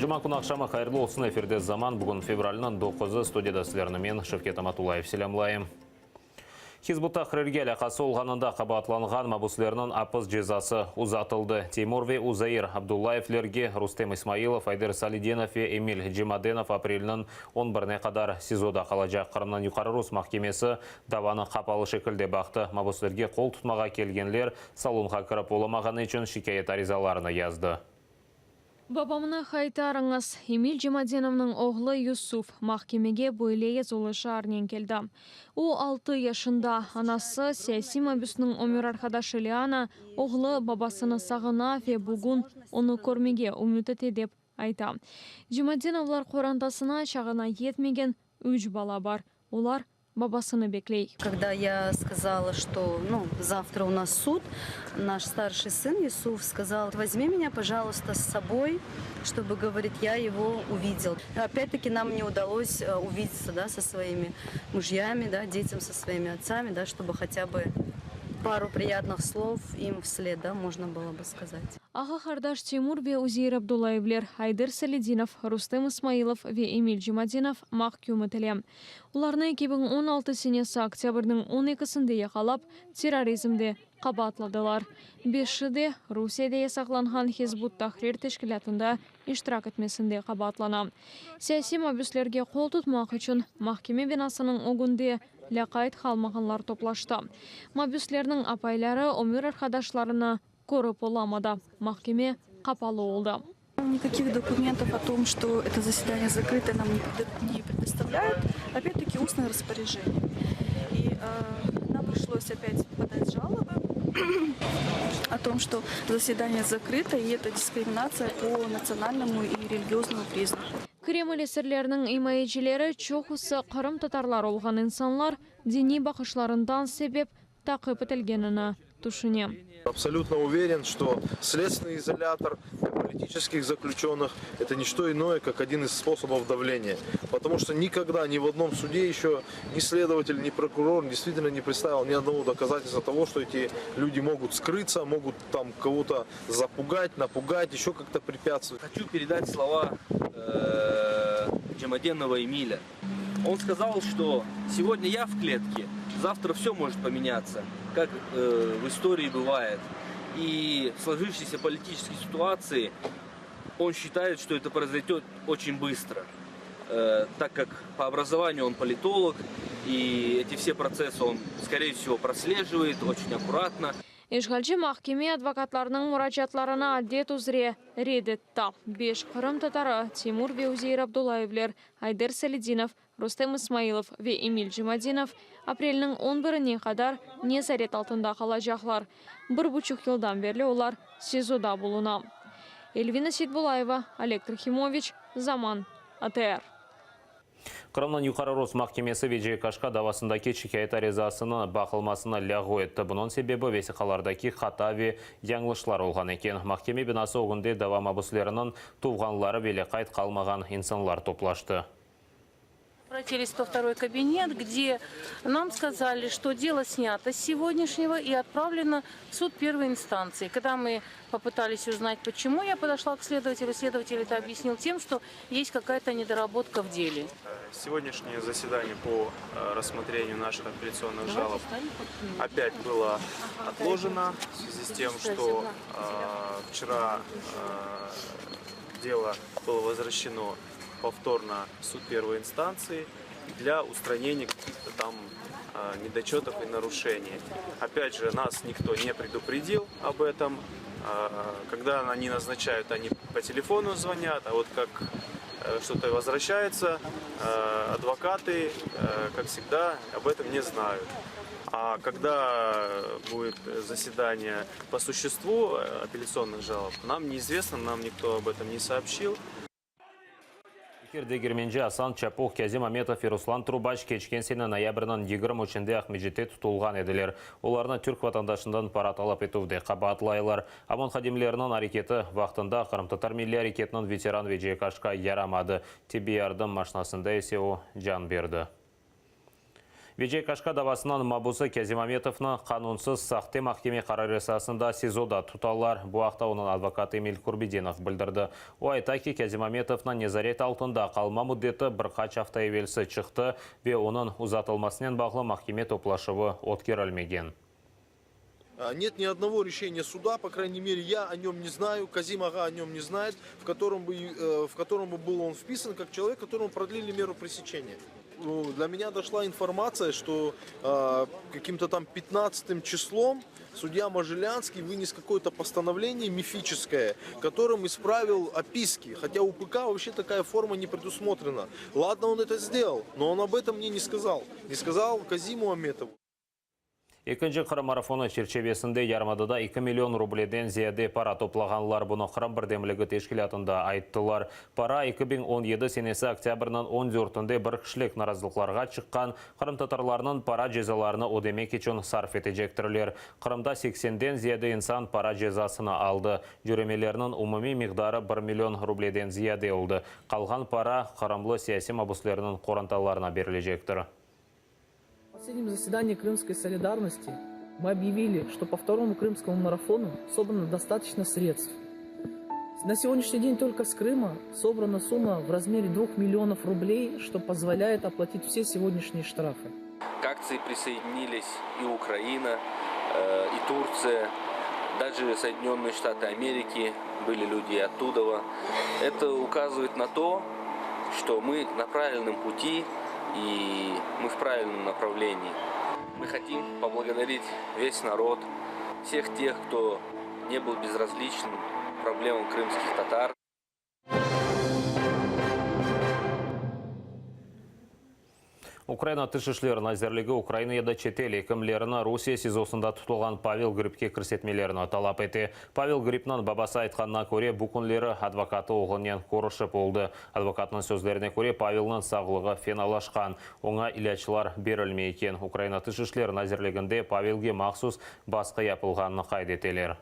Cuma kün aqşamı hayırlı olsun, efirde Zaman, bugün fevralniñ doquzı, studiyada sizlerni men, Şevket Amatullayev, selâmlayım. Hizb ut-Tahrirge alâqası olğanında qabaatlanğan mabüslerniñ apis cezası uzatıldı. Teymur ve Uzair Abdullayevlerge Rustem İsmailov, Ayder Salidinov ve Emil Cemadenov aprelniñ on birine qadar SİZOda qalacaq. Qırımnıñ Yuqarı Rus mahkemesi davanı qapalı şekilde baqtı. Mabüslerge qol tutmağa kelgenler salonğa kirip olamağanı içün şikâyet arizalarını yazdı. Babamnı qaytarıñız! Emil Cemadenovnıñ oğlu Yusuf mahkemege böyle yazılı şiarnen keldi. O, altı yaşında. Anası, siyasiy mabüsniñ ömür arqadaşı Liana, oğlu babasını sağına ve bugün onı körmege ümüt ete, dep ayta. Cemadenovlar qorantasına çağına yetmegen üç bala bar. Olar babasını bekley. Когда я сказала, что, ну, завтра у нас суд, наш старший сын Юсуф сказал, возьми меня, пожалуйста, с собой, чтобы, говорит, я его увидел. Опять-таки нам не удалось увидеться, да, со своими мужьями, да, детям со своими отцами, да, чтобы хотя бы пару приятных слов им вслед, да, можно было бы сказать. Ağa-qardaş Timur ve Uzeir Abdullayevler, Ayder Saledinov, Rustem İsmailov ve Emil Cemadenov mahküm etile. Olarnı 2016 senesi oktâbrniñ on ekisinde yaqalap, terrorizmde qabaatladılar. Beşi de Rusiyede yasaqlanğan Hizb ut-Tahrir teşkilâtında iştirak etmesinde qabaatlana. Siyasiy mabüslerge qol tutmaq içün mahkeme binasınıñ ögünde lâqayt qalmağanlar toplaştı. Mabüslerniñ apayları ömür arqadaşlarını körip olamadı, mahkeme qapalı oldı. Nikakih dokumentov o tom, çto eto zasedaniye zakrıto, nam ne predostavlyayut, opyat-taki ustnoye rasporyajeniye. I nam prişlos opyat podat jaloby o tom, çto zasedaniye zakrıto i eto diskriminatsiya po natsionalnomu i religiyoznomu priznaku. Kreml esirleriniñ imayecileri çoqusı qırımtatarlar olğan insanlar diniy baqışlarından sebep taqip etilgenini tüşüne. Абсолютно уверен, что следственный изолятор для политических заключенных это не что иное, как один из способов давления. Потому что никогда ни в одном суде еще ни следователь, ни прокурор действительно не представил ни одного доказательства того, что эти люди могут скрыться, могут там кого-то запугать, напугать, еще как-то препятствовать. Хочу передать слова Джамаденова Эмиля. Он сказал, что сегодня я в клетке, завтра все может поменяться, как в истории бывает. И в сложившейся политической ситуации он считает, что это произойдет очень быстро, так как по образованию он политолог, и эти все процессы он, скорее всего, прослеживает очень аккуратно. İşğalci mahkeme advokatlarnıñ muracaatlarını adet üzre red etti. Beş qırımtatarı, Timur ve Uzeir Abdullayevler, Ayder Saledinov, Rustem İsmailov ve Emil Cemadenov aprelniñ on birine qadar nezaret altında qalacaqlar. Bir buçuq yıldan berli olar SİZOda buluna. Elvina Seytbulayeva, Oleg Trahimoviç, Zaman, ATR. Qırımnıñ Yuqarı Rus mahkemesi Veciye Kaşka davasındaki şikâyet arizasını baqılmasını lâğu etti. Bunıñ sebebi vesiqalardaki hata ve yañlışlar olğan eken. Mahkeme binası ögünde dava mabüsleriniñ tuvğanları ve lâqayt qalmağan insanlar toplaştı. Obratilis vo vtoroy kabinet, gde nam skazali, çto delo snyato s segodnâşnâgo i otpravleno v sud pervoy instantsii. Kogda mı popıtalis uznat poçemu, ya podoşla k sledovatелю, sledovatel eto obyasnil tem, çto Есть какая-то недоработка в деле. Сегодняшнее заседание по рассмотрению наших апелляционных жалоб опять было отложено в связи с тем, что вчера дело было возвращено повторно в суд первой инстанции для устранения каких-то там недочетов и нарушений. Опять же, нас никто не предупредил об этом. Когда они назначают, они по телефону звонят, а вот как что-то возвращается, адвокаты, как всегда, об этом не знают. А когда будет заседание по существу апелляционных жалоб, нам неизвестно, нам никто об этом не сообщил. Bekir Degermenci, Asan Çapuh, Kâzim Ametov ve Ruslan Trubaç keçken sene noyabrniñ 23-nde Aqmescitte tutulğan ediler. Olarnı türk vatandaşından para talap etüvde qabaatlaylar. OMON hadimleriniñ areketi vaqtında qırımtatar milliy areketiniñ veteran Veciye Kaşka yaramadı, tibbiy yardım maşinasında ise o can berdi. Veciye Kaşka davasınıñ mabusı Kâzim Ametovnı qanunsız sahte mahkeme qararı esasında SİZOda tutalar. Bu aqta onıñ advokatı Emil Kurbedinov bildirdi. O ayta ki, Kâzim Ametovnıñ nezaret altında qalma müddeti bir qaç afta evelsi çıqtı ve onıñ uzatılmasınen bağlı mahkeme toplaşuvı ötkerilmegen. Нет ни одного решения суда, по крайней мере, я о нем не знаю, Казим ağa о нем не знает, в котором бы, э, в котором бы был он вписан как человек, которому продлили меру пресечения. Ну, для меня дошла информация, что э, каким-то там 15 числом судья Можелянский вынес какое-то постановление мифическое, которым исправил описки. Хотя у УПК вообще такая форма не предусмотрена. Ладно, он это сделал, но он об этом мне не сказал. Не сказал Казиму Аметову. Ekinci Qırım marafonı çerçivesinde yarımadada 2 million rubleden ziyade para toplağanlar. Bunı Qırım birdemligi teşkilâtında ayttılar. Para 2017 senesi oktâbrniñ 14-ünde bir kişilik narazılıqlarğa çıqqan qırımtatarlarnıñ para cezalarını ödemek içün sarf etecektirler. Qırımda 80-den ziyade insan para cezasını aldı. Cöremelerniñ umumiy miqdarı 1 million rubleden ziyade oldı. Qalğan para qırımlı siyasiy mabuslerniñ qorantalarına berilecektir. В последнем заседании Крымской солидарности мы объявили, что по второму крымскому марафону собрано достаточно средств. На сегодняшний день только с Крыма собрана сумма в размере 2 миллионов рублей, что позволяет оплатить все сегодняшние штрафы. К акции присоединились и Украина, э, и Турция, даже Соединенные Штаты Америки, были люди и оттуда. Это указывает на то, что мы на правильном пути и мы в правильном направлении. Мы хотим поблагодарить весь народ, всех тех, кто не был безразличен проблемам крымских татар. Ukraina Tış işler nazirligi Ukraina ya da çetel ekimlerini Rusiye SİZOsında tutulğan Pavel Gribke kirsetmelerini talap ete. Pavel Gribniñ babası aytqanına köre, bu künleri advokatı oğlunen körüşip oldı. Advokatnıñ sözlerine köre, Pavelniñ sağlığı fenalaşqan, oña ilâclar berilmey eken. Ukraina Tış işler nazirliginde Pavelge mahsus basqı yapılğanını qayd eteler.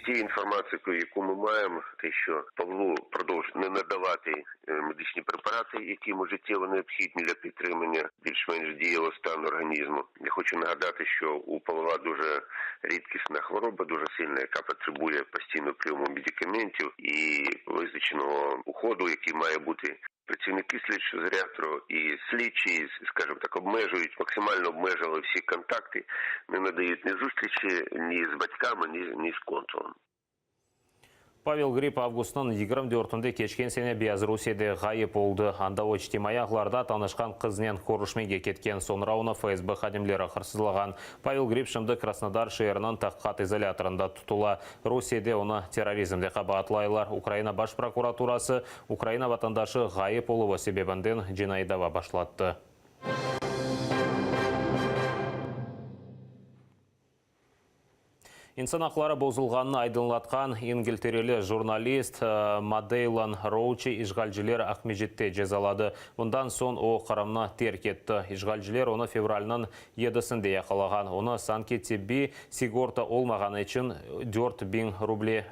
Тією інформацією, яку ми маємо, те, що Павлу продовжують не надавати медичні препарати, які йому життєво необхідні для підтримання більш-менш дієвого стану організму. Я хочу нагадати, що у Павла дуже рідкісна хвороба, дуже сильна, яка потребує постійного прийому медикаментів і визначеного уходу, який має бути. Працівники слідчого ізолятору і слідчі, скажімо так, обмежують, максимально обмежили всі контакти, не надають ні зустрічі ні з батьками, ні, ні з консулом. Pavel Grib avgustnıñ 24-nde keçken sene Beyazrusiyede ğayıp oldı. Anda o içtimaiy ağlarda tanışqan qıznen körüşmege ketken. Soñra onı FSB hadimleri hırsızlağan. Pavel Grib şimdi Krasnodar şeeriniñ tahqiqat izolâtorında tutula. Rusiyede onı terrorizmde qabaatlaylar. Ukraina Baş prokuraturası Ukraina vatandaşı ğayıp oluvı sebebinden cinaiy dava başlattı. İnsan aqları bozulğanını aydınlatqan İngiltereli jurnalist Madeylan Rouçi işğalciler Aqmescitte cezaladı. Bundan soñ o, Qırımnı terk etti. İşğalciler onı fevralniñ yedisinde yaqalağan. Onı sanki tibbiy sigorta olmağanı içün 4000 ruble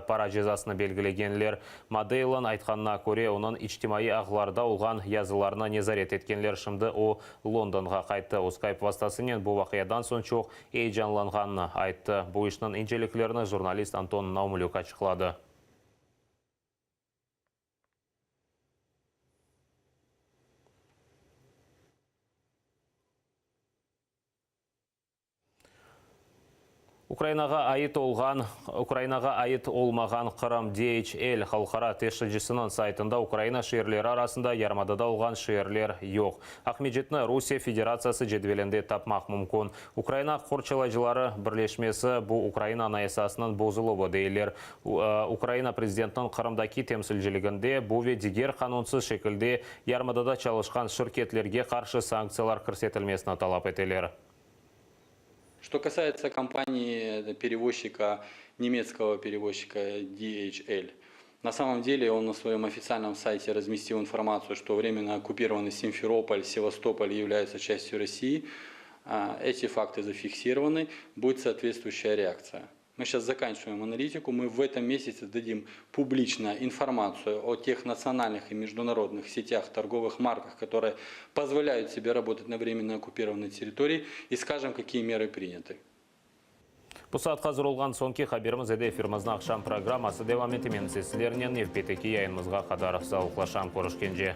para cezasını belgilegenler. Madeylan aytqanına köre, onıñ içtimaiy ağlarda olğan yazılarını nezaret etkenler. Şimdi o, Londonğa qayttı. O, Skype vastasınen bu vaqiadan soñ çoq eyecanlanğanını ayttı. Bu işniñ inceliklerini jurnalist Anton Naumlük açıqladı. Ukrainağa ait olğan Ukrainağa ait olmağan Qırım DHL halqara teşkilcisiniñ saytında Ukraina şeerleri arasında yarımadada olğan şeerler yoq. Aqmescitni Rusiye Federatsiyası cedvelinde tapmaq mümkün. Ukraina qorçalayıcıları birleşmesi bu Ukraina Anayasasınıñ bozuluvı deyler. Ukraina prezidentiniñ Qırımdaki temsilciliginde bu ve diger qanunsız şekilde yarımadada çalışqan şirketlerge qarşı sanktsiyalar kirsetilmesini talap eteler. Что касается компании перевозчика, немецкого перевозчика DHL, на самом деле он на своем официальном сайте разместил информацию, что временно оккупированный Симферополь, Севастополь являются частью России. Эти факты зафиксированы, будет соответствующая реакция. Мы сейчас заканчиваем аналитику, мы в этом месяце дадим публично информацию о тех национальных и международных сетях, торговых марках, которые позволяют себе работать на временно оккупированной территории, и скажем, какие меры приняты. Bu saat azır olğan soñki haberimiz edi efirimizniñ aqşam programması devam ete men sizlernen nevbetteki yayınımızğa qadar sağlıqlaşam körüşkence.